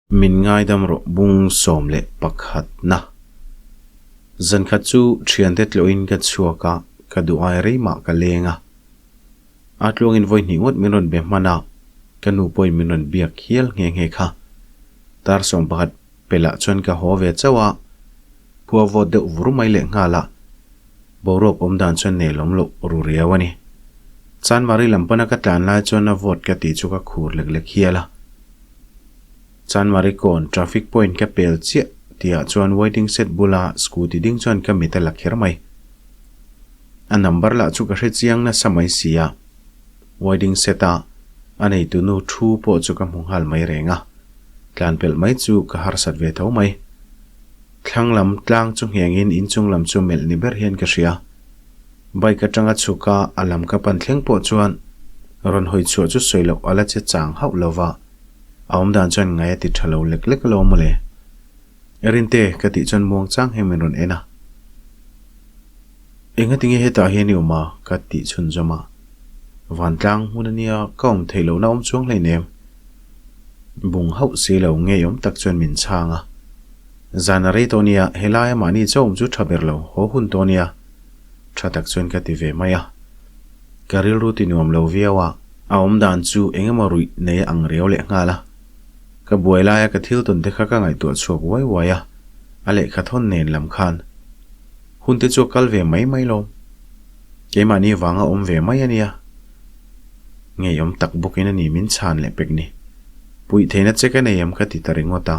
Min ngaidam rawh bung 11 na. Zankhat chu thiante tlawhin ka chhuak a, ka duh ai rei mah ka leng a. A tluangin vawi hnih ngawt min rawn be hman a, ka nu pawhin min rawn biak hial nghe nghe kha. Tar 11 pelah chuan ka haw ve chauh a, khua vawt deuh vur mai leh nghal a, boruak awm dan chuan nelawm loh ru riau a ni. Chanmari lam pana ka tlan lai chuan a vawt ka tih chu ka khur lek lek hial a. Chanmari kawn traffic point ka pel chiah tihah chuan waiting shed bula scooty ding chuan ka mit a la kher mai. A number lah chu ka hre chiang nasa mai si a, waiting shed a a neitu nu thu pawh chu ka hmu nghal mai reng a, tlan pelh mai chu ka harsat ve tho mai. Thlang lam tlang chu nghengin inchung lam chu melh ni ber hian ka hria. Bike atanga chhuk a a lam ka pan thleng pawh chuan rawn hawi chhuah chu sawi loh a la che chang hauh lo va, a awm dan chuan ngai a ti tha lo lek lek lo mawle. Erinte ka tih chuan muang chang hian min rawn en a. Engatinge hetah hian i awm a? ka tih chhunzawm a. Vantlang hmun ania ka awm theih lohna awm chuang hleinem. Bung hauh si lo ngeiawm tak chuan min chhang a. Zan a rei tawh nia, helaia mahni chaw awm chu tha ber lo, haw hun tawh nia. Tha tak chuan ka ti ve mai a. Ka rilru ti nuam lo viau a. A awm dan chu eng emaw ruih nei a ang riau leh nghal a. Ka buai laia ka thil tawn te kha ka ngaihtuah chhuak uai uai a, a lehkha thawn nen lam khan. Hun te chu a kal ve mai mai lo. Keimahni vanga awm ve mai a nia. Ngeiawm tak bawkin a ni min chhan leh pek ni. Puih theihna che ka nei em ka ti ta ringawt a.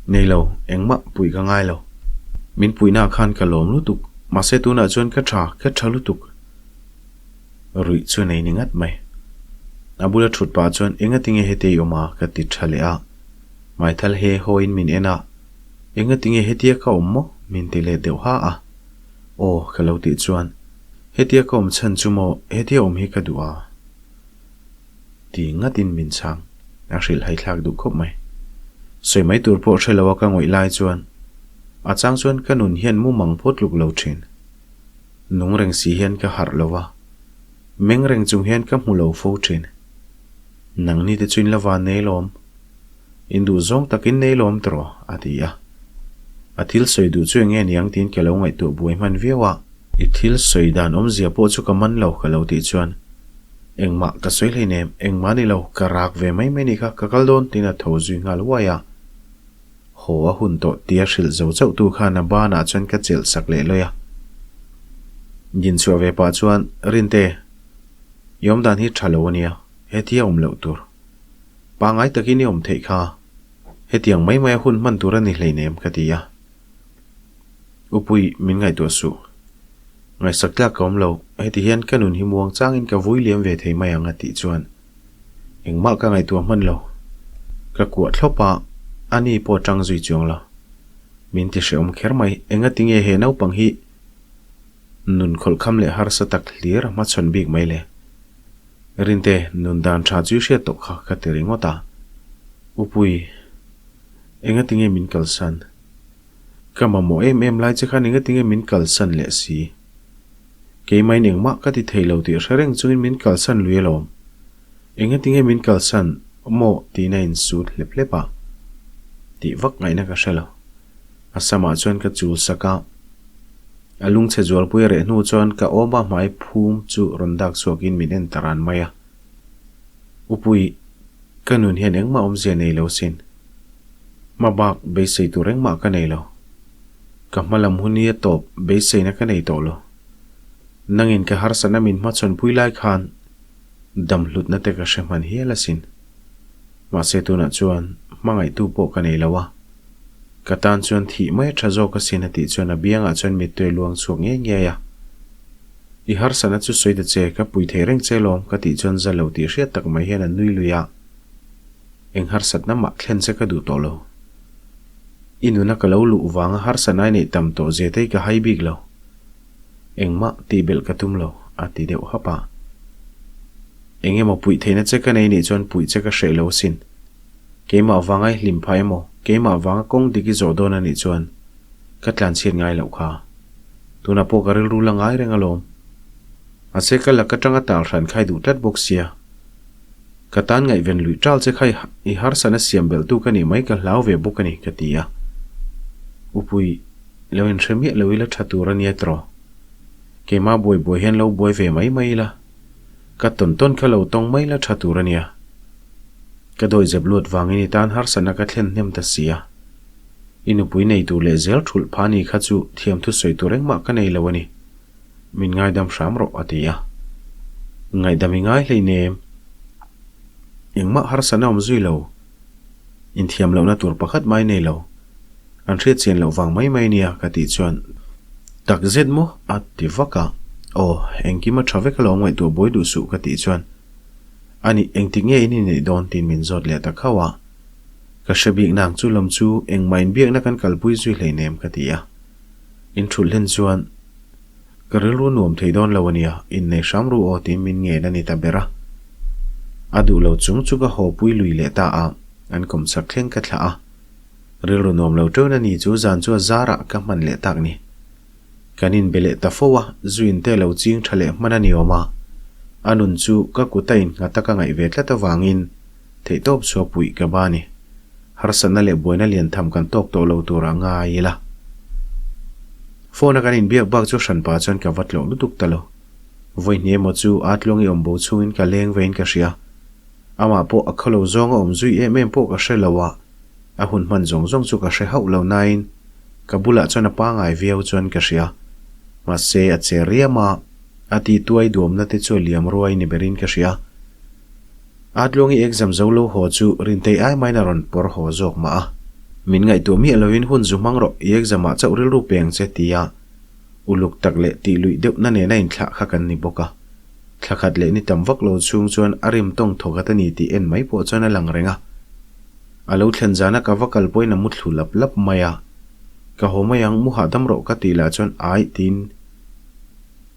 Nei lo, engmah puih ka ngai lo. Min puihna khan ka lawm lutuk, mahse tunah chuan ka tha, ka tha lutuk. Ruih chu nei ni ngat mai. A bula thut pah chuan engatinge heti i awm a ka ti tha leh a. Maithal he hawiin min en a, engatinge hetia ka awm maw min ti let deuh ha a. Aw ka lo tih chuan hetia ka awm chhan chu maw hetia awm hi ka duh a. Ti ngatin min chhang. A hrilh haithlak duh khawp mai. Sawi mai tur pawh hre lo a ka ngawih lai chuan a chang chuan ka nun hian mumang pawh tluk lo thin. Nung reng si hian ka harh lo a, meng reng chung hian ka hmu lo fo thin. Nangni te chu in la van nei lawm. In duh zawng tak in nei lawm tawh a ti a. A thil sawi duh chu enge niang tiin ka lo ngaihtuah buai hman viau a. I thil sawi dan awmzia pawh chu ka man lo ka lo tih chuan engmah ka sawi hleinem, engmah ni lo, ka rak ve mai mai ni kha, ka kal dawn tiin a tho zui nghal uai a. Haw a hun tawh tia hrilh zo chauh tu khan a banah chuan ka chelh sak leh lawih a. Dinchhuah ve pah chuan, Rinte, i awm dan hi tha lo a nia, hetia awm loh tur. Pangngai takin i awm theih kha, hetiang mai mai a hun hman tur a ni hleinem ka ti a. Upui, min ngaihtuah suh. Ngaihsak tlak ka awm lo, heti hian ka nun hi muang changin ka vui liam ve thei mai ang a tih chuan Engmah ka ngaihtuah hman lo. Ka kuah thlawp a, a ni pawh tang zui chuang lo. Min ti hrehawm kher mai, engati nge he naupang hi nun khawlhkham leh harsa tak hlir a hmachhawn bik mai le? Rinte, nun dan tha chu i hriat tawh kha ka ti ringawt a. Upui, engati nge min kalsan? Ka mamawh em em lai che khan engati nge min kalsan leh si? Keimain engmah ka ti thei lo tih hre reng chungin min kalsan lui alawm. Engatinge min kalsan maw tiin a insut hlep hlep a. Tih vak ngaihna ka hre lo. A samah chuan ka chul sak a. A lungchhe zualpui a reh hnu chuan ka awma hmai phum chu rawn dak chhuakin min en ta ran mai a. Upui, ka nun hian engmah awmzia nei lo sin. Hma bak beisei tur engmah ka nei lo. Ka hma lam hun hi a tawp beiseina ka nei tawh lo. Nangin ka harsatna min hmachhawnpui lai khan dam hlutna te ka hre hman hial asin. Mahse tunah chuan hmangaihtu pawh ka nei lo a. Ka tan chuan thih mai a tha zawk asin a tih chuan a biangah chuan mittui a luang chhuak ngei ngei a. I harsatna chu sawi ta che, ka pui thei reng che lawm ka tih chuan za lo tih hriat tak mai hian a nui lui a. Eng harsatna mah thlen che ka duh tawh lo. I nuna ka lo luh vanga harsatna i neih tam tawh zia te hi ka hai bik lo. Engmah tih belh ka tum lo, a ti deuh hap a. Eng emaw puih theihna che ka nei nih chuan puih che ka hreh lo asin. Keimah vanga i hlim phah emaw, keimah vanga kawng dik i zawh dawn a nih chuan ka tlanchhiat ngai loh kha. Tunah pawh ka rilru la ngai reng alawm. Mahse ka lak atanga tal hran khai duh tlat bawk sia. Ka tan ngaihven luih ṭal che kha i harsatna siam belhtu ka nih mai ka hlau ve bawk a ni, ka ti a. Upui, lo inhre miah lo ila ṭha tur a nia tiraw? Keimah buai buai hian lo buai ve mai mai ila. Ka tawn tawn kha lo tawng mai la ṭha tur a nia. Ka dawihzep luat vangin i tan harsatna ka thlen hnem ta si a. I nupui nei tur leh zel ṭhulh pha ni kha chu thiamthu sawi tur engmah ka nei lo a ni. Min ngaidam hram rawh, a ti a. Ngaihdam i ngai hleinem. Engmah harsatna awm zui lo. Inthiam lohna tur pakhat mai nei lo. An hriat chian loh vang mai mai nia, ka tih chuan, Tak zet maw? a ti vak a. Aw, engkim a tha vek alawm ngaihtuah buai duh suh, ka tih chuan, A nih, engtik nge in inneih dawn? tiin min zawt leh ta khauh a. Ka hre bik nang chu lam chu engmah inbiakna kan kalpui zui hleinem, ka ti a. In thulh hlen chuan, Ka rilru nuam thei dawn lo a nia, innei hram ru aw tiin min ngen a ni ta ber a. A duh lo chung chu ka haw pui lui leh ta a, an kawmchhak thleng ka thlah a. Rilru nuam lo teuh na ni chu zan chu a zarah ka hman leh tak ni. Kan inbe leh ta fo a, zuin te lo ching tha leh hman a ni awm a. A nun chu ka kut a innghat a ka ngaih ve tlat avangin theihtawp chhuah puih ka ba ni. Harsatna leh buaina lian tham kan tawk tawh lo tur a ngai ila. Phone a kan inbiak bak chu hranpa chuan ka va tlawh lutuk ta lo. Vawi hnih emaw chu a tluang i awm bo chhungin ka leng vein ka hria. Amah pawh a khawlo zawng a awm zui em em pawh ka hre lo a, a hun hman zawng zawng chu ka hre hauh lo nain ka bulah chuan a pangai viau chuan ka hria. Mahse a che riam a, a ti tuai duamna te chu a liam ruai ni berin ka hria. A tluangi exam zo lo haw chu Rintei ai maiin a rawn pawr haw zawk mah a. Min ngaihtuah miah loin hun zu hmang rawh, i exam ah chauh rilru peng che tia uluk tak leh tih luih deuhna nena inthlah kha kan ni bawk a. Thla khat leh ni tam vak lo chhung chuan a rim tawng thawk at a ni tih en mai pawh chuan a lang reng a. A lo thlen zana ka va kal pawhin a mu thlu lap lap mai a. Ka haw mai ang, mu hahdam rawh ka tih lah chuan aih tiin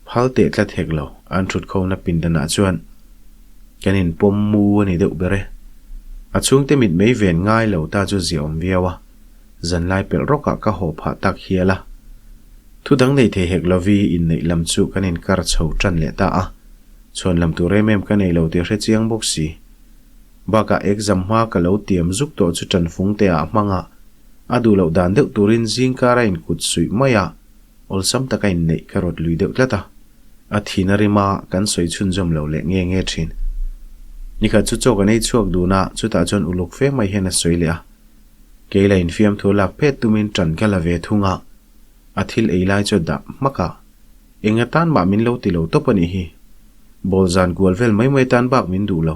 phal teh tlat hek lo. An thut khawmna pindanah chuan kan inpawm mu a ni deuh ber e. A chhungte mit mei ven ngai lo ta chu ziaawm viau a. Zanlai pelh rawkah ka haw phah tak hial a. Thu dang nei thei hek lovi inneih lam chu kan inkar chho tan leh ta a. Chhuan lam tur em em ka nei lo tih a hre chiang bawk si. Bakah exam hma ka lo tiam zuk tawh chu tanfung te ah hmang a, a duh loh dan deuh turin zingkar a inkut suih mai a, awlsam taka inneih ka rawt lui deuh tlat a. A thin a rim a, kan sawi chhunzawm lo leh nge nge thin. Nikhat chu chaw kan ei chhuak dun a, chutah chuan uluk fe mai hian a sawi leh a. Kei la infiamthu lak phet tumin tan ka la ve thung a, a thil ei lai chu a dah hmak a. Eng atan mah min lo ti lo tawp a nih hi. Bawl zan kual vel mai mai atan bak min duh lo.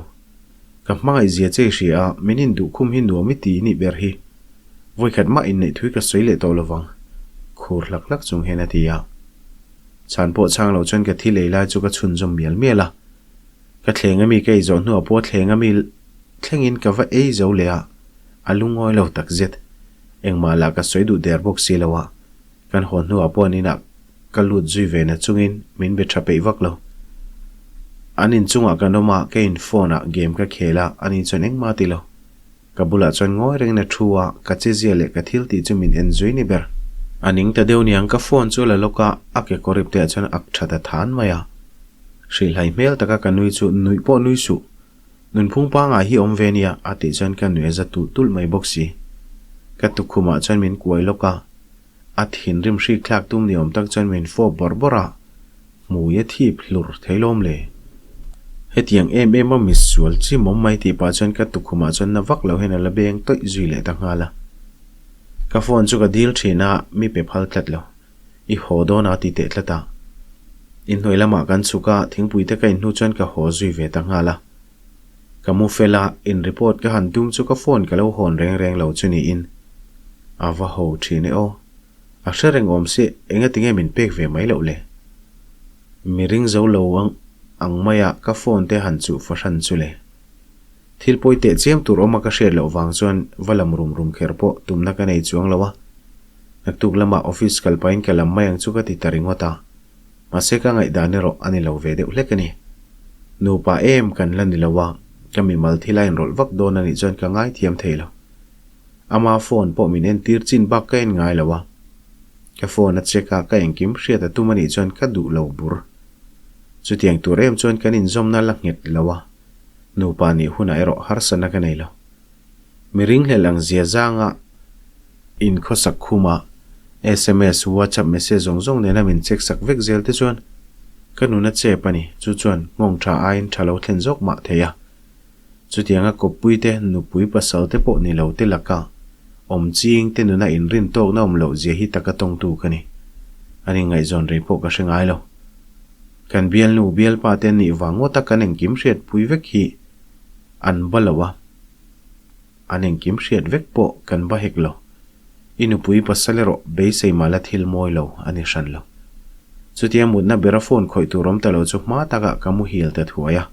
Ka hmangaih zia che i hria a, min induh khum hi nuam i ti nih ber hi. Vawikhat mah inneih thui ka sawi leh tawh lovang. Khur hlak hlak chung hian a ti a. Chhan pawh chhang lo chuan ka thil ei lai chu ka chhunzawm mial mial a. Ka thleng ami ka ei zawh hnuah pawh thleng ami thlengin ka va ei zo leh a, a lungawi lo takzet. Engmah lah ka sawi duh der bawk si lo a. Kan haw hnuah pawh an inah ka lut zui ve na chungin min be tha peih vak lo. An inchungah kan awm a, ka in phone ah game ka khel a, ani chuan engmah a ti lo. Ka bulah chuan ngawi rengin a thu a, ka chezia leh ka thil tih chu min en zui ni ber. A ning ta deuh niang ka phone chu a la lawk a, a kekawr ip te ah chuan ak tha ta than mai a. Hrilhhai hmel taka ka nui chu nuih pawh nui suh. Nunphung pangai hi awm ve nia, a tih chuan ka nui a za tulh tulh mai bawk si. Ka tukkhumah chuan min kuai lawk a, A thinrim hrik thlak tum ni awm tak chuan min fawp bawrh bawrh a, hmui a thip hlur thei lawm le. Hetiang em em a misual chim awm mai tih pah chuan ka tukhumah chuan na vak lo hian a la beng tawih zui leh ta nghal a. Ka phone chu ka dil thin a, mi pe phal tlat lo. I haw dawn a ti teh tlat a. Inhnuai lamah kan chhuk a, thingpui te ka inhnu chuan ka haw zui ve ta nghal a. Ka mu fel a, in report ka han tum chu ka phone ka lo hawn reng reng lo chu niin. A va ho thin e aw. A hre reng awm si, enga tinge min pek ve mai loh le? Mi ring zo lo ang ang maia ka phone te han chuh fahran chu le. Thil pawi teh chiam tur awma ka hriat loh vang chuan va lam rum rum kher pawh tumna ka nei chuang lo a. Naktuk lamah office kal pahin ka lam mai ang chu ka ti ta ringawt a. Mahse ka ngaihdan erawh a ni lo ve deuh hlek a ni. Nupa em kan la ni lo a, ka mimal thil a inrawlh vak dawn a nih chuan ka ngaithiam thei lo. Ama phone pawh min entir chin bak ka en ngai lo a. Ka phone a check a, ka engkim hriat a tum a nih chuan ka duh lo bur. Chutiang tur em chuan kan inzawmna la nghet lo a. Nupa nih hunah erawh harsatna ka nei lo. Mi ringhlelh ang zia zanga inkhawsak khuma sms, WhatsApp message zawng zawng nena min check sak vek zel te chuan ka nun a chep a ni. Chu chuan nghawng tha aiin tha lo thlen zawk mah thei a. Chutianga kawppui te, nupui pasal te pawh ni lo te laka awm ching te nuna inrin tawkna awm loh zia hi taka tawngtu ka ni. An inngaihzawn rei pawh ka hre ngai lo. Kan bialnu bialpa te an nih vang ngawta kan engkim hriatpui vek hi an ba lo a, an engkim hriat vek pawh kan ba hek lo. I nupui pasal erawh beisei mah la thil mawi lo a ni hran lo. Chutia mutna bera phone khawih tur awm ta lo chu hma takah ka muhil ta thuai a.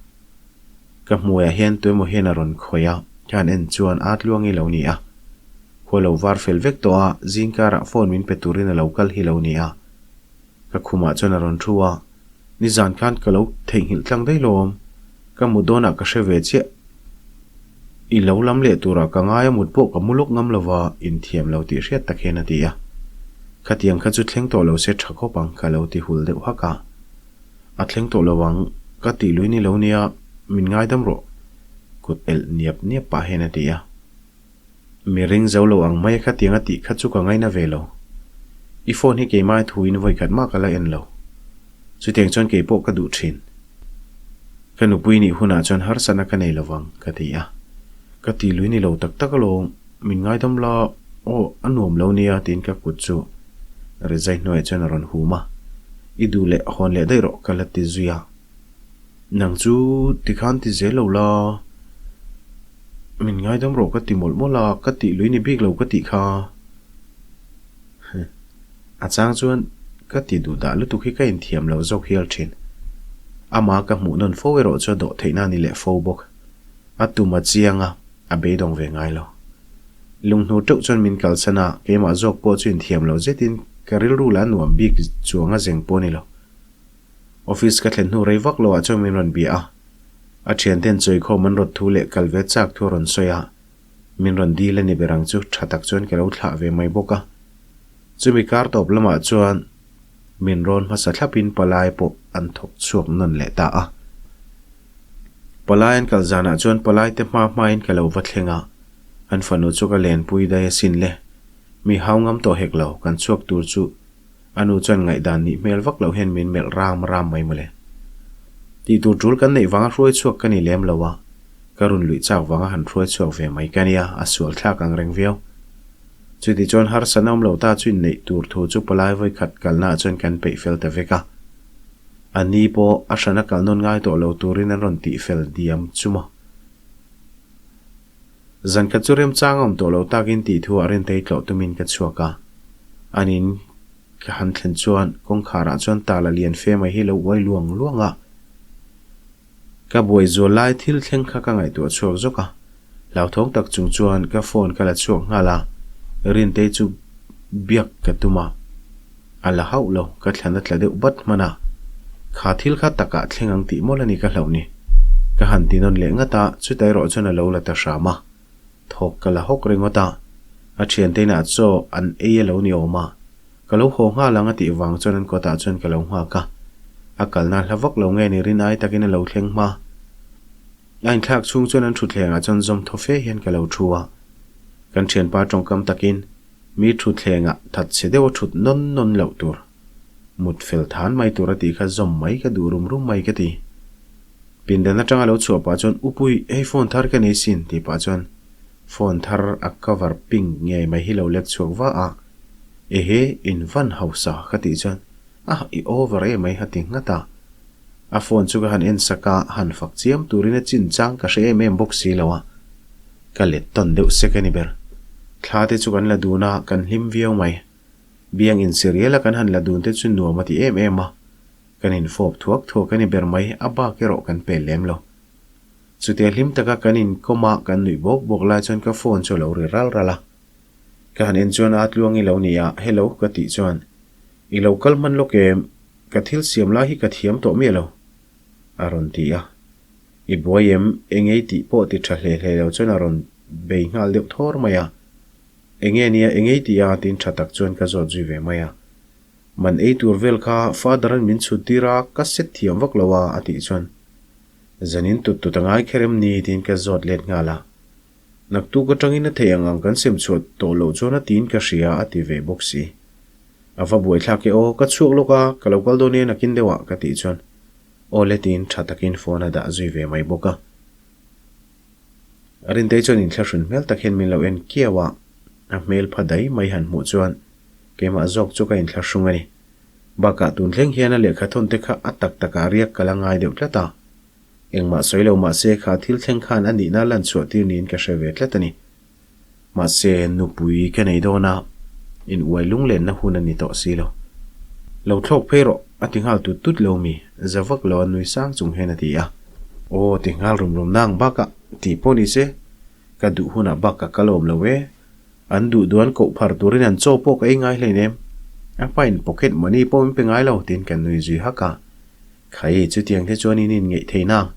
Ka hmuiah hian tuemaw hian a rawn khawih a, ka han en chuan aa tluangi lo ni a. Khua lo var fel vek tawh a, zingkarah phone min pe turin a lo kal hi lo ni a. Ka khumah chuan a rawn thu a, nizan khan ka lo theihnghilh tlang daih lawm, ka mut dawnah ka hre ve chiah. I lo lam leh turah ka ngai a mut pawh ka mu lawk ngam lova inthiam lo tih hriat tak hian a ti a. Khatiang kha chu thleng tawh lo se tha khawp ang ka lo ti hul deuh hak a. A thleng tawh lo ang, ka tih lui ni lo nia, min ngaidam rawh, kut elh niap niap pah hian a ti a. Mi ring zo lo ang mai a khatiang a tih kha chu ka ngaina ve lo. I phone hi keimah thuin vawikhat mah ka la en lo. Chutiang chuan kei pawh ka duh thin. Ka nupui nih hunah chuan harsatna ka nei lovang, ka ti a. Ka ti lui ni lo tak tak alawm, min ngaidam la, aw, a nuam lo nia tiin ka kut chu rizai hnuaiah chuan a rawn hum a. I duh leh hawn leh daih rawh ka la ti zui a. Nang chu tikhan ti zel lo la. Min ngaidam rawh ka ti mawlh mawlh a, ka tih lui ni bik lo ka tih kha. A chang chuan ka ti duh dah lutuk hi ka inthiam lo zawk hial thin. Ama ka hmuh nawn fo erawh chu a dawh theihna a ni leh fo bawk. A tum a chiang a, a beidawng ve ngai lo. Lunghnu teuh chuan min kalsan a, keimah zawk pawh chu inthiam lo zetin ka rilru lah nuam bik chuang a zeng pawh a ni lo. Office ka thlen hnu rei vak loah chuan min rawn bia a, a thianten chawikhawm an rawt thu leh kal ve chak thu a rawn sawi a, min rawn dil a ni ber ang chu tha tak chuan ka lo thlah ve mai bawk a. Chumi kar tawp lamah chuan min rawn hmasa thlapin palai pawh an thawk chhuak nawn leh ta a. Palai an kal zanah chuan palai te hma hmain ka lo va thleng a, an fanu chu ka lenpui dai asin le, mi hau ngam tawh hek lo, kan chhuak tur chu A nu chuan ngaihdan nih hmel vak loh hian min melh ram ram mai mawle. Tih tur tul kan neih vanga hruai chhuak ka ni lem lo a, ka run luih chak vanga han hruai chhuak ve mai ka nia, a sual thlak ang reng viau. Chuti chuan harsatna awm lo ta chu inneih tur thu chu palai vawi khat kalnaah chuan kan peih fel ta vek a. A ni pawh a hrana kal nawn ngai tawh lo turin an rawn tih fel diam chu maw. Zan khat chu remchang a awm tawh lo takin tih thu ah Rintei tlawh tumin ka chhuak a. An in ka han thlen chuan kawngkhar ah chuan tala lian fe mai hi lo uai luang luang a. Ka buai zual lai thil thleng kha ka ngaihtuah chhuak zawk a. Hlauthawng tak chung chuan ka phone ka la chhuak nghal a, Rintei chu biak ka tum a. A la hauh lo, ka thlan a tla deuh bat hman a. Kha thil kha takah thleng ang tih mawlh a ni ka hlauh ni. Ka han ti nawn leh ngat a, chuta erawh chuan a lo la ta hram a. Thawk ka la hawk ringawt a. A thiante inah chaw an ei a lo ni awm a. Ka lo haw nghal ang a tih vang chuan an kawtah chuan ka lo nghak a. A kalna hla vak lo nge ni rin ai takin a lo thleng hma. A inthlak chhung chuan an thutthlengah chuan zawm thaw fe hian ka lo thu a. Kan thianpa tawngkam takin Mi thutthlengah that chhe deuha thut nawn nawn loh tur, mut fel than mai tur a tih kha zawm mai ka duh rum rum mai ka ti. Pindan atanga lo chhuah pah chuan Upui, hei phone thar ka nei sin tih pah chuan phone thar a cover pink ngei mai hi lo lek chhuak va a, Ehe, in van hausa ka tih chuan ah i over em mai a ti nghat a. A phone chu ka han en sak a, han fak chiam turin a chinchang ka hre em em bawk si lo a. Ka let tawn deuh sek a ni ber. Thla te chu kan la dun a, kan hlim viau mai. Biang inserial a kan han la dun te chu nuam a ti em em a. Kan infawp thuak thuak a ni ber mai, a bak erawh kan pel lem lo. Chutia hlim taka kan inkawm a, kan nuih bawk bawk lai chuan ka phone chu a lo ri ral ral a. Ka han en chuan a tluang i lo ni a, hello ka tih chuan, I lo kal hman lawk em? Ka thil siam lai hi ka thiam tawh miah lo, a rawn ti a. I buai em? Engei tih pawh ti tha hle hle lo chuan a rawn bei nghal deuh thawr mai a. Enge nia engei tih a? Tiin tha tak chuan ka zawt zui ve mai a. Man ei tur vel kha Father-a'n min chhut tir a, ka set thiam vak lo a, a tih chuan. Zanin tut tut a ngai kher em ni tiin ka zawt let nghal a. Naktuk atangin a theih ang ang kan sem chhuah tawh loh chuan a tiin ka hria a ti ve bawk si. A va buaithlak e aw, ka chhuak lawk a, ka lo kal dawn e nakin deuh ah ka tih chuan aw le tiin tha takin phone a dah zui ve mai bawk a. Rintei chuan inthlahrun hmel tak hian min lo en kiau a, a hmel pha dai mai han hmuh chuan keimah zawk chu ka inthlahrung a ni. Bakah tun thleng hian a lehkha thawn te kha a tak takah riak ka la ngai deuh tlat a. Engmah sawi lo mahse kha thil thleng khan a nihna lan chhuah tir niin ka hre ve tlat a ni. Mahse nupui ka nei dawn a, in uai lunglenna hun a ni tawh si lo. Lo thlawk phei rawh, a ti nghal tut tut lo mi, za vak lo a nui sang chung hian a ti a. Aw ti nghal rum rum nang bakah tih pawh ni se, ka duh hunah bak ka kal awm lo e. An duh duan koh phar turin an chaw pawh ka ei ngai hleinem. A hmain pocket money pawh min pe ngai lo tiin kan nui zui hak a. Khai, chutiang te chuan in inngeih thei nang.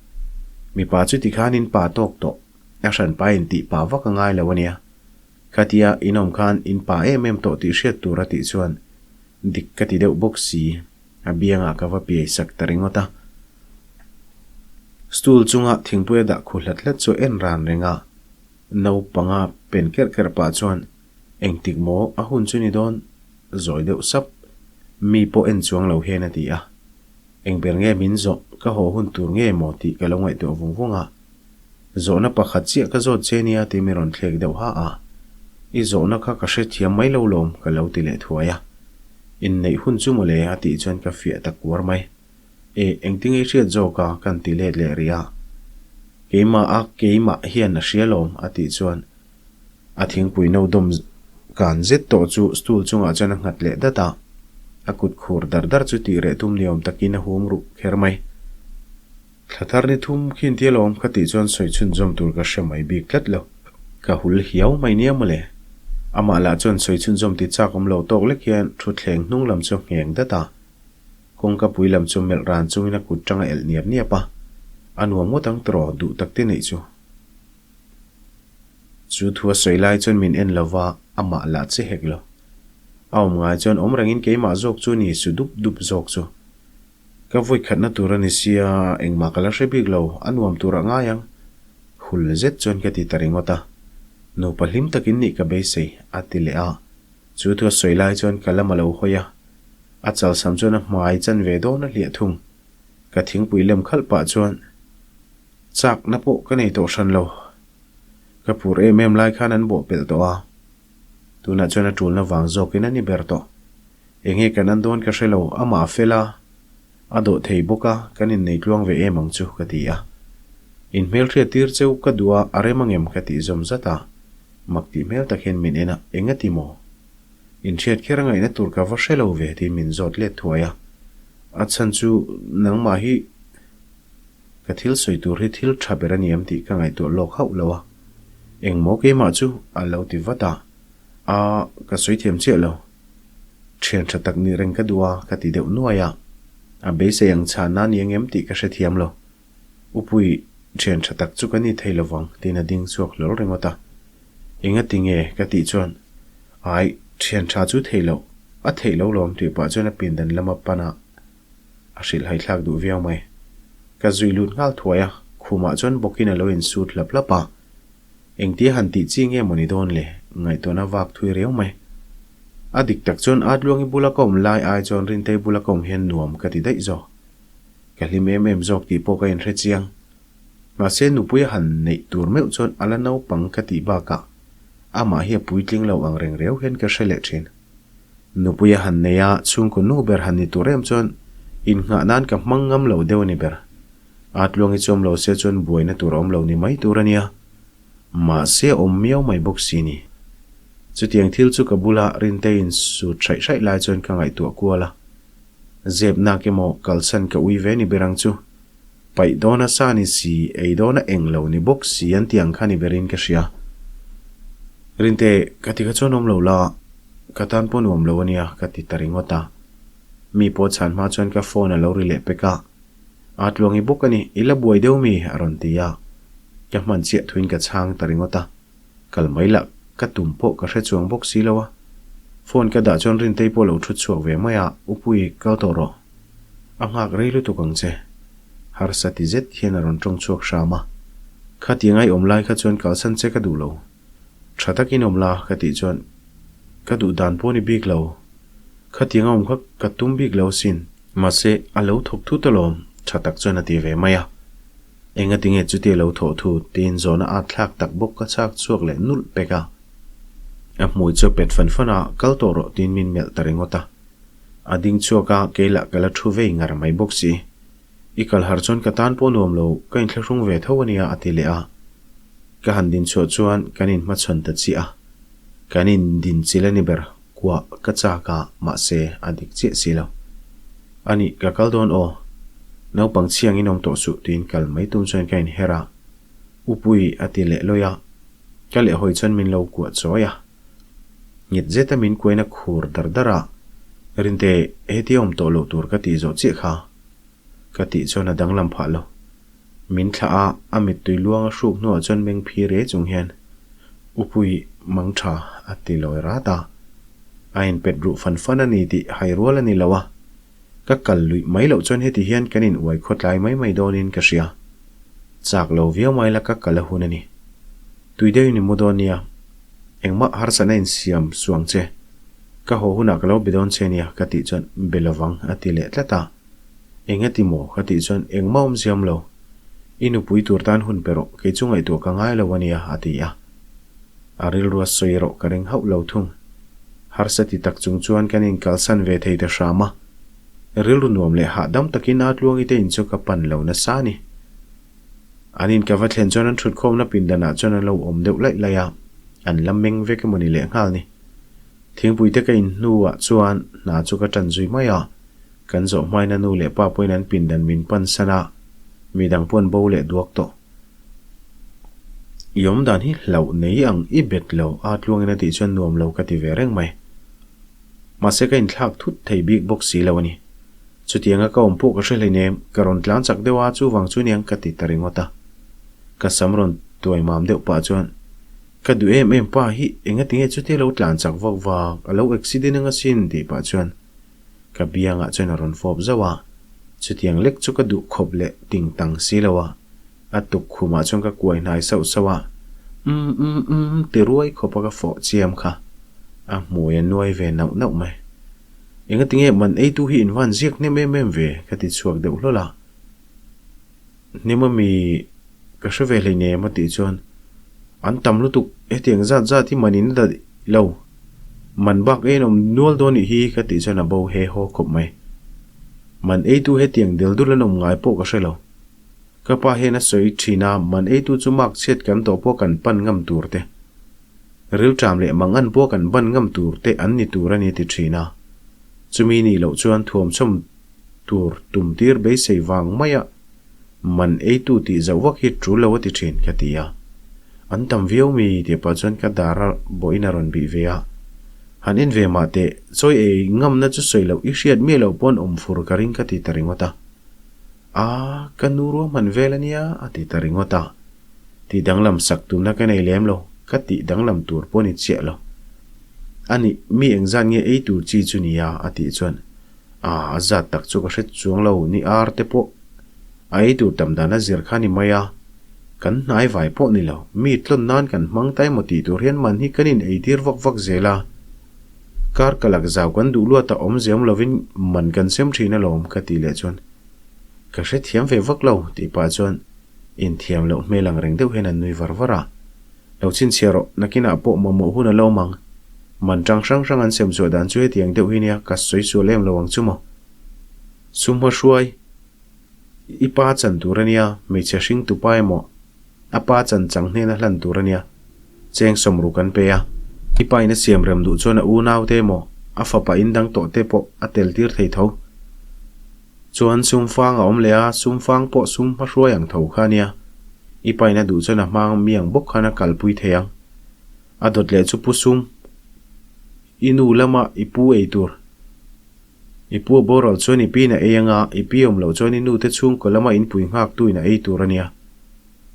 Mipa chu tikhan in pa tawk tawh. A hranpa in tih pa vak a ngai lo a nia. Khatia in awm khan in pa em em tawh tih hriat tur a tih chuan dik ka ti deuh bawk si. A biangah ka va piai sak ta ringawt a. Stool chunga thingpui a dah khu hlat hlat chu en ran reng a. Naupanga pen kerh kerh pah chuan, Engtik maw a hun chu ni dawn? Zawi deuh sap, mi pawh en chuang lo hian a ti a. Eng ber nge min zawh, ka haw hun tur nge maw tih ka lo ngaihtuah vung vung a. Zawhna pakhat chiah ka zawt che nia tih mi rawn thlek deuh ha a. I zawhna kha ka hrethiam mai lo lawm ka lo ti leh thuai a. Inneih hun chu mawle a tih chuan ka fiah ta kuar mai. E, engtinge i hriat zawk a? Kan ti let leh rih a. Keimah a keimah hian a hria lawm a tih chuan a thingpui no dawm kan zet tawh chu stool chungah chuan a nghat leh dat a. A kut khur dar dar chu tih reh tum ni awm takin a hum ruh kher mai. Thla thar ni thum khin tia lawm ka tih chuan sawi chhunzawm tur ka hre mai bik tlat lo. Ka hul hiau mai nia mawle. Amah lah chuan sawi chhunzawm ti chak awm lo tawk lek hian thutthleng hnung lam chu a ngheng dat a. Kawngka pui lam chu melh ran chungin a kut tang a elh niap niap a, a nuam ngawt ang tawh duh tak te neih chu. Chu thu a sawi lai chuan min en lo va, amah lah che hek lo. A awm ngai chuan awm rengin keimah zawk chu ni su dup dup zawk chu. Ka vawi khatna tur a ni sia, engmah ka la hre bik lo, a nuam turah ngai ang. Hul zet chuan ka ti ta ringawt a. Nupa hlim takin nih ka beisei, a ti leh a. Chu thu a sawi lai chuan ka lam a lo hawi a. A chalsam chuan a hmai chan ve dawn a hliah thung. Ka thingpui lem khalh pah chuan chakna pawh ka nei tawh hran lo. Ka phur em em lai khan an bawh pelh tawh a. Tunah chuan a tulna vang zawkin a ni ber tawh. Enge kan an dawn ka hre lo, amah a fel a, a dawh thei bawk a, kan innei tluang ve em ang chu ka ti a. In hmelhriat tir cheu ka duh a, a rem angem ka tih zawm zat a. Mak tih hmel tak hian min en a, engati maw? Inhriat kher a ngaihna tur ka va hre lo ve tiin min zawt let thuai a. A chhan chu nangmah hi ka thil sawi tur hi thil tha ber a ni em tih ka ngaihtuah lawk hauh lo a. Engmaw keimah chu a lo ti vat a. A, ka sawi thiam chiah lo. Thian tha tak nih reng ka duh a ka ti deuh nuai a. A beisei ang chhanna a ni ang em tih ka hrethiam lo. Upui, thian tha tak chu ka ni thei lovang tiin a ding chhuak hlawl ringawt a. Engati nge? ka tih chuan, Ai, thian tha chu theih loh, a theih lo lawm tih pah chuan a pindan lama pan a, a hrilh haithlak duh viau mai. Ka zui lut nghal thuai a, khumah chuan bawkin a lo insut hlap hlap a. Engtia han tih chi nge maw ni dawn le? Ngaihtuahna vak thui riau mai. A dik tak chuan Atluangi bula ka awm lai ai chuan Rintei bula ka awm hian nuam ka ti daih zawk. Ka hlim em em zawk tih pawh ka inhre chiang. Mahse nupui a han neih tur meuh chuan a la naupang ka tih bakah amah hi a puitling lo ang reng reu hian ka hre leh thin. Nupui a han nei a, chhungkaw nu ber han ni tur em chuan innghah nan ka hmang ngam lo deuh a ni ber. A tluang hi chuam lo se chuan buaina tur a awm lo ni mai tur a nia. Mahse a awm miau mai bawk si ni. Chutiang thil chu ka bula Rinteiin sut hraih hraih lai chuan ka ngaihtuah kual a. Zep nak emaw kalsan ka ui ve ni ber ang chu. Paih dawna sa ni si, ei dawna eng lo ni bawk si an tih ang kha ni berin ka hria. Rinte, ka ti kha chuan awm lo la, ka tan pawh nuam lo a nia, ka ti ta ringawt a. Mi pawh chhan hma chuan ka phone a lo ri leh pek a. Aa tluangi bawk a ni, i la buai deuh mi? a rawn ti a. Ka hman chiah thuin ka chhang ta ringawt a. Kal mai lah, ka tum pawh ka hre chuang bawk si lo a. Phone ka dah chuan Rintei pawh lo thut chhuak ve mai a, Upui, kal tawh rawh. A nghak rei lutuk ang che. Harsa ti zet hian a rawn tawng chhuak hram a. Khatiang a i awm lai kha chuan kalsan che ka duh lo. Tha takin awm la ka tih chuan ka duh dan pawh ni bik lo. Khatiang a awm kha ka tum bik lo asin. Mahse, a lo thawk thut alawm, tha tak chuan a ti ve mai a. Engati nge chutia lo thawh thut tiin zawhna at thlak tak bawk ka chhak chhuak leh nulh pek a. A hmui chu a pet fan fan a, kal tawh rawh tiin min melh ta ringawt a. A ding chhuak a, kei lah ka la thu vei ngar mai bawk si. I kal har chuan ka tan pawh nuam lo, ka inthlahrung ve tho ania a ti leh a. Ka han din chhuah chuan kan inhmachhawn ta chiah a. Kan indin chil a ni ber, kuah ka chak a, mahse a dik chiah si lo. A nih, ka kal dawn aw. Naupang chhiang in awm tawh suh tiin kal mai tum chuan ka inher a. Upui a ti leh lawi a. Ka lehhawi chuan min lo kuah chawi a. Nghet zeta min kuaina khur dar dar a, Rinte, hetia awm tawh loh tur ka tih zawh chiah kha. Ka tih chuan a danglam phah lo. Min thlah a, a mittui luang a hruk hnuah chuan meng phi re chung hian, Upui mang tha a ti lawi rat a. A inpet ruh fan fan a ni tih hai rual a ni lo a. Ka kal luih mai loh chuan heti hian kan in uai khawtlai mai mai dawnin ka hria. Chak lo viau mai la ka kal a hun a ni. Tui deuhin i mu dawn nia. Engmah harsatna insiam suang che. Ka haw hunah ka lo be dawn che nia ka tih chuan be lovang a ti leh tlat a. Eng a ti maw? ka tih chuan engmah awm ziam lo. I nupui tur tan hun pe rawh, kei chu ngaihtuah ka ngai lo a nia a ti a. A rilru a sawi erawh ka ring hauh lo thung. Harsa ti tak chung chuan kan inkalsan ve thei ta hram a. Rilru nuam leh hahdam takin a tluangi te in chu ka pan lo nasa a ni. An in ka va thlen chuan an thutkhawmna pindanah chuan an lo awm deuh laih laih a, an la meng vek emaw ni lehnghal ni. Thingpui te ka in hnuah chuan hna chu ka tan zui mai a, kan zawh hmain a nu leh pa pawhin an pindan min pan san a, midang pawh an bo leh duak tawh. I awm dan hi hlauh nei ang i bet lo a tluangin a tih chuan nuam lo ka ti ve reng mai. Mahse ka inthlak thut thei bik bawk si lo a ni. Chutianga ka awm pawh ka hre hleinem, ka rawn tlan chak deuh a chuvang chu niang ka ti ta ringawt a. Ka sam rawn tuai mam deuh pah chuan ka duh em em pa hi engatinge chutia lo tlan chak vak vak a lo accident anga sin tih pah chuan Ka biangah chuan a rawn fawp zauh a, chutiang lek chu ka duh khawp leh ting tang si lo a, a tuk khumah chuan ka kuai hnai sauh sauh a, umm umm umm ti ruai khawpa ka fawh chiam kha a hmui a nuai ve nauh nauh mai. Engatinge man eitu hi in van ziak hnem em em ve ka ti chhuak deuh hlawl a, hnem ami ka hre ve hleinem a tih chuan an tam lutuk hetiang zat zat hi man in a daih lo. Man bak eiin awm nual dawn nih hi ka tih chuan a bo he haw khawp mai. Man eitu hetiang del dul an awm ngai pawh ka hre lo. Ka pa hian a sawi thin a, man eitu chu mark chhiat kan tawh pawh kan pan ngam tur te, rilṭam leh mangan pawh kan ban ngam tur te an ni tur a ni ti thin a. Chumi nih loh chuan thuamchawm tur tum tir beisei vang maia Man eitu tih zauh vak hi tul lo a ti thin, ka ti a. An tam viau mi tih pah chuan ka dar a bawhin a rawn bih ve a. Han en ve mah teh, chawi ei ngamna chu sawi loh i hriat miah loh pawn awm fur ka ring ka ti ta ringawt a. A, ka nu ruahman vel a nia a ti ta ringawt a. Tih danglam sak tumna ka nei lem lo, ka tih danglam tur pawh ni chiah lo. A nih, mi engzat nge ei tur chi chu nia a tih chuan A, a zat tak chu ka hre chuang lo, ni ar te pawh a ei tur tam dan a zir kha ni mai a, kan hnai vai pawh ni lo, mi tlawn nan kan hmang ta emaw tih tur hian man hi kan in ei tir vak vak zel a, kar ka lak zau kan duh luat a awm zem lovin man kan sem thin alawm ka tih leh chuan ka hre thiam ve vak lo tih pah chuan inthiam loh hmel ang reng deuh hian an nui var var a. Lo chhinchhiah rawh, nakinah pawh mamawh hun a lo awm ang. Man tang hrang hrang an sem chhuah dan chu hetiang deuh hi nia, ka sawi sual em lo ang chu maw? Sumhma hruai, I pa chan tur a nia, hmeichhe hring tu pa emaw a pa chan chang hnena hlan tur a nia, cheng sawmru kan pe a. I pa in a siam rem duh chuan a unaute emaw a fapa in dang tawh te pawh a tel tir thei tho. Chuan sumfang a awm leh a, sumfang pawh sum hmahruai ang tho kha ania. I pain a duh chuan a hmang miang bawk khan a kalpui thei ang. A dawt leh chu pu sum, i nu lama i pu ei tur. I pu a boral chuan i piin a ei anga, i pi awm loh chuan i nu te chhungkaw lama inpui nghaktuin a ei tur ania.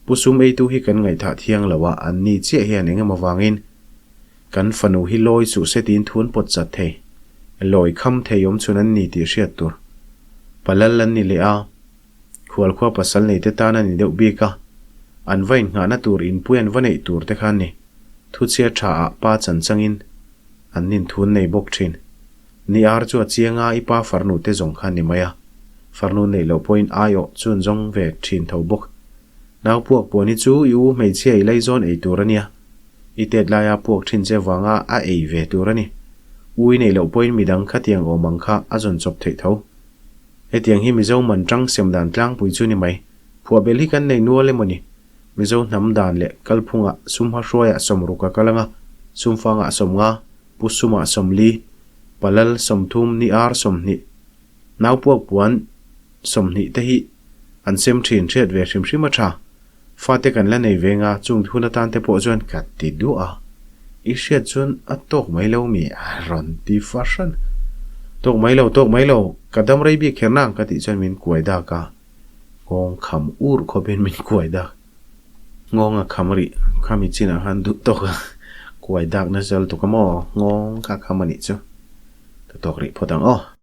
Pu sum eitu hi kan ngaihthah thiang lo a, an ni chiah hian eng emaw vangin Kan fanu hi lawi suh se tiin thu an pawt chat thei. Lawi kham thei awm chhun an ni tih hriat tur. Palal an ni leh a. Khualkhua pasal nei te tan a ni deuh bik a, an va innghahna tur inpui an va neih tur te kha a ni. Thuchhia tha ah pa chan changin an ninthun nei bawk thin. Ni ar chu a chiang a, i pa farnu te zawng kha a ni mai a, farnu neih loh pawhin aiawh chun zawng ve thin tho bawk. Nau puak puan hi chu i u hmeichhia i laizawn ei tur a nia. I tet laia puak thin che vanga a ei ve tur a ni. U i neih loh pawhin midang khatiang awm ang kha a zawn chawp theih tho. Hetiang hi Mizo man tang sem dan tlangpui chu ni mai. Phuah belh hi kan nei nual emaw ni? Mizo hnam dan leh kalphungah sumha hruaiah sawmruk a kal anga, sumfangah sawmnga, pu sumah sawmli, palal sawmthum ni ar 20, naupuak puan 20 te hi an sem thin hriat ve hrim hrim a tha. Fate kan la nei ve nga chung hun atan te pawh chuan ka ti duah a, i hriat chuan a tawk mai lo mi a rawn ti fahran. Tawk mai lo, tawk mai lo, ka dam rei bik kher nang ka tih chuan min kuai dak a, nghawng kham ur khawpin min kuai dak. Nghawng a kham rih, khami chinah khan duh tawk a kuai dak nasa lutuk a maw, nghawng kha kham a nih chu. Ka tawk rih phawt ang aw.